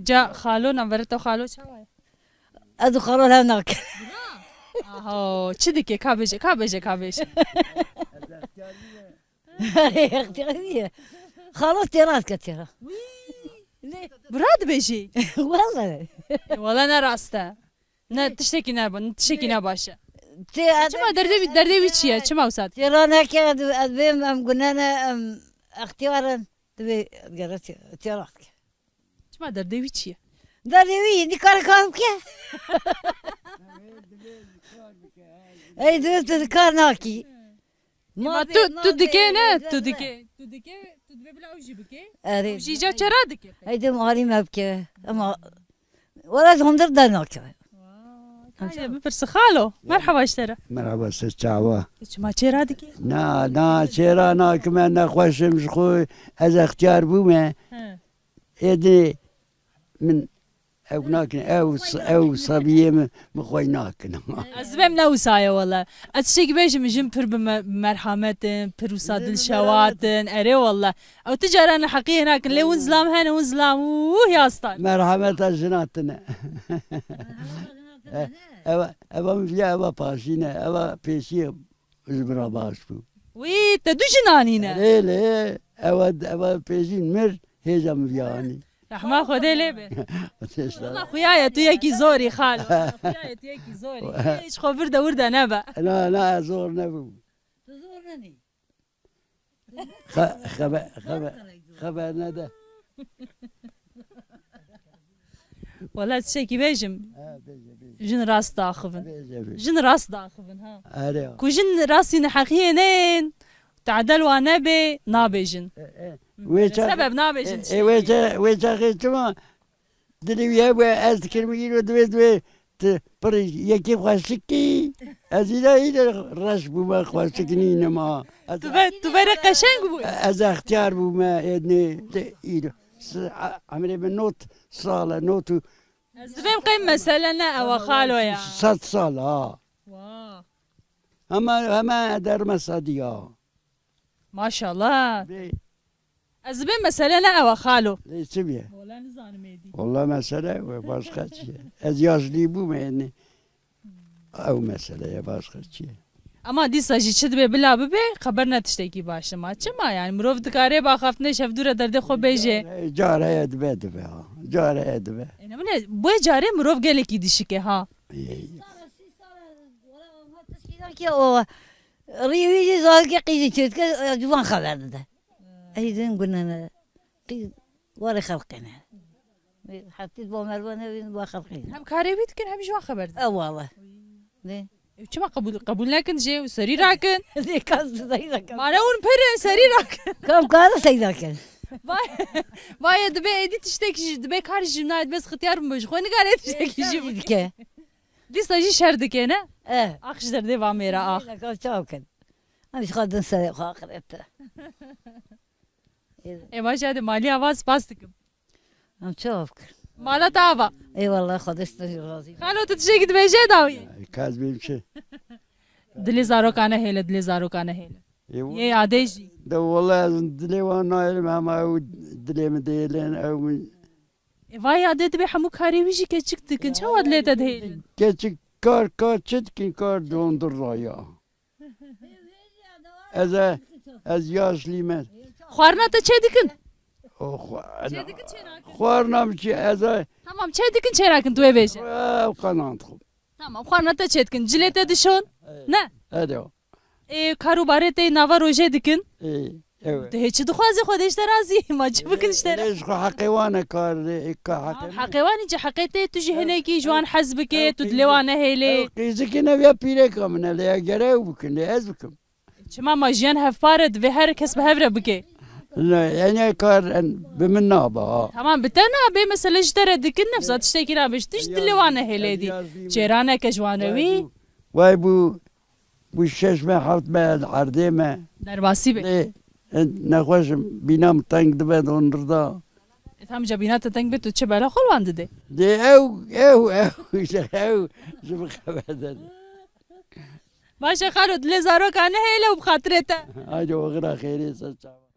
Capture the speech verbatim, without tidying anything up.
Ca xalo, navbera te xalo çawa ye? Ez û xalo hev nakin. Aho, çi dike? Ka bêje, ka bêje, ka bêje. Extiyarî ye. Xalo têra dike têra. Lê bira dibêjî? Wele. E, wele ne rast e. Ne tiştekî ne, ne tiştekî ne baş e. Çima derdê wî, derdê wî çi ye? Çima wisa dike? Têra neke, ez bêm, em gune ne, em extiyar in. Divê gere tê-, têra dike. Çima derdê wî çi ye? Derdê wî nikare kar bike. Ey, divê tu kar nakî. Ma tu, tu dikê ne, tu dikê. Tu dikê, tu divê bila ew jî bikê. Erê. Ew jî ca çêra dike. Hey, divê alî me bike. Ama wele ez hundir dernakeve. Vay, kayê bipirsi xalo. Merhaba ji te re. Merhaba, se çawa? Tu çima çêra dikê? Na, na, çêra nakime, nexweşim ji xwe, ez extiyar bûme. He. Êdî min ew nakin, ew s-, ew sebiyê min, min xwe nakin. Ez dibêm ne wisa ye wele. Ez tiştekî bêjim, jin pir bi me-, merhamet in, pir wisa dilşewat in. Erê wele. Ew tu cara neheqiyê nakin, lê hûn zilam hene, hûn zilam, uh, ya star. Merhameta jina tine. E, eva, eva min viya, eva paşî ne, eva pêşî ji min re baş bû. Wî, te du jinan î ne? Lê, lê, eva, eva pêşîn mir, hêja min viya anî. Rehma Xwedê lê be. Têşta. Wala xuya ye tu yekî zor î xalo. Wala xuya ye tu yekî zor î. Hiç xwe vir de wir de nebe. Na, na, ez zor nebûm. Tu zor nenî. Xe-, xebe-, xebe-, xeber nede. Wala tiştekî bêjim. Ha, bêje, bêje. Jin rast daxivin. Bêje, bêje. Jin rast daxivin, ha. Erê. Ku jin rastî neheqiyê neyên, tadel wa nebê, nabêjin. E, e. Wê ça-, sebeb nabêjin e, e, tiştekî. Wê ça-, wê çaxê çima Dilê wî hebû, ez dikirim îro divê, divê tu pir yekê xweşik kî. Ez îro, îro reş bûme, xweşik nînim a. Ez Tu ve-, tu verê qeşeng bû. Ez extiyar bûme, êdnê, de îro. S-, a-, emrê min not sal e, not û Ez dibêm qey mesele ne ew e, xalo ya. Sed sal, ha. Wa. Hema, hema derme sedî ya. Maşallah. Bê. Ez dibêm mesele ne ew e xalo. Lê çi bîye? Wala nizanim êdî. Wala mesele ew e, başqa çi ye? Ez yaşlî bûme, yanî ew mesele ye, başqa çi ye? Ama dîsa jî çi dibe bila bibe, xeber ne tiştekî baş e. Ma çima, yanî mirov dikare bi axaftinê ji hevdû re derdê xwe bêje? Car heye, car heye dibe, dibe ha. Car heye dibe. E, ne bile, bu carê mirov gelekî dişike ha. Ê. Rî wî jî zarokê qîzî çêdike, ciwan xeber dide. Ey din gunene. Qîz warê xelqê ne. Heftî bo merve ne, wî bo xelqê ne. Hem karê wî dikin, hem ji wan xeber didin. E, wala. Ne? E, çima qebûl, qebûl nekin jê û serî rakin? Ne, kas serî rakin. Mane hûn pir in, serî rakin. Kam kare serî rakin. Vay, vay, dibe êdî tiştek jî, dibe kar jî nayê, dibe xitiyar bû, ji xwe nikare tiştekî jî bike. Dîsa jî şer dike, ne? E. Ax ji derdê va mêra ax. Ka çaw kin. Em ji xwe din serê xwe axirete. Ê, baş e, hadi maliya va spas dikim. Em çawa bikin? Mala te ava. Ê, wala Xwedê ji te jî razî be. Xalo, tu tiştekî dibêje dawî? Ê, ka ez bêm çi? Dilê zaroka nehêle, dilê zaroka nehêle. Ê, wa- Yê adê jî. De wala ez dilê wan nahêlim, hema ew dilê min dihêlin, ew min Ê, vay adê dibe hemû karê wî jî keçik dikin. Çawa dilê te dihêlin? Keçik kar, kar çi dikin, kar dondur raya. Ez e, ez yaşlî me. Xwarina te çê dikin? O xwa-, Çê dikin, çê nakin? Xwarina min çi, ez e. Tamam, çê dikin, çê nakin, tu ê bêje. Ew qenan dixwim. Tamam, xwarina te çê dikin. Cilê te dişon? Evet. Ne? Hadi o. Ê, kar û barê te nava rojê dikin? Ê, evet. Tu hê çi dixwazî, Xwedê ji te razî. Ma çi bikin ji te re? Ê, ji xwe heqê wan e kar, ê, ka heqê min. Heqê wan î, heqê te, tu jî hinekî ji wan hez bike, tu dilê wan nehêlê. Ew qîzikî ne ya pîreka min e, lê ya gere ew bikin, lê ez bikim. Çima ma jiyan hevpar e, divê her kes bi hev re bike. Ne, yani kar en, bi min nabe ha. Tamam, bi te nabe, mesele ji te re dikin, nefsa tiştekî nabe, tu ji dilê wan nehêlê dî. Çêra neke ji wan re wî. Vay bû, bû şeş me, heft me, erdê me. Derbasî be. Lê, e, nexweş im, bîna min teng dibe, dondirda. E, tam ca bîna te teng be, tu çi bela xwe li wan didê? Dê ew, ew, ew, ew, ji min xeber de. Baş e xalo, dilê zaroka nehêle û bi xatirê te. Haydi oxira xêrê ser çavan.